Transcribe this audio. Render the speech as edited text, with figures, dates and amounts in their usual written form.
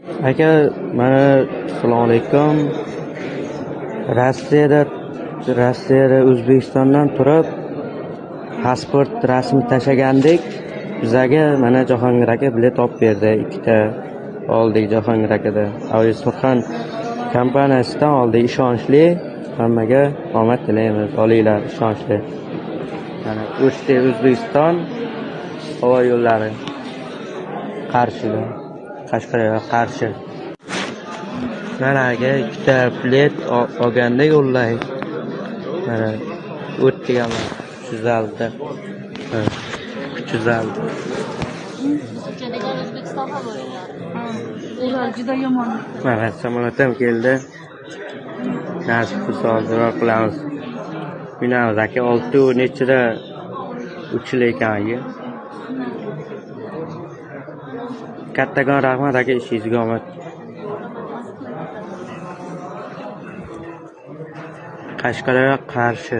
Aka, mana assalomu alaykum. Rossiyada O'zbekistondan turib pasport rasmi tashlagandik. Bizaga mana Jahongir aka bilet olib berdi. Ikkita oldik Jahongir akada. Aviasurxon kompaniyasidan oldik, ishonchli. Hammaga omad tilaymiz. Olinglar, ishonchli. Mana O'shda O'zbekiston havo yo'llari qarshida. Qashqadaryo qarshi. Mana aka ikkita bilet olganda yo'llay. Mana o'tdik hamma 350. 350. Uchadigan O'zbekiston havo yo'llari. Ular juda yomon. Mana samolyot ham keldi. Nasib qilsa hozir qilamiz. Minamiz aka, 6 nechida uchilar ekan aka. Kattakon rahmat aka, ishingizga omad. Qashqadaryo qarshi.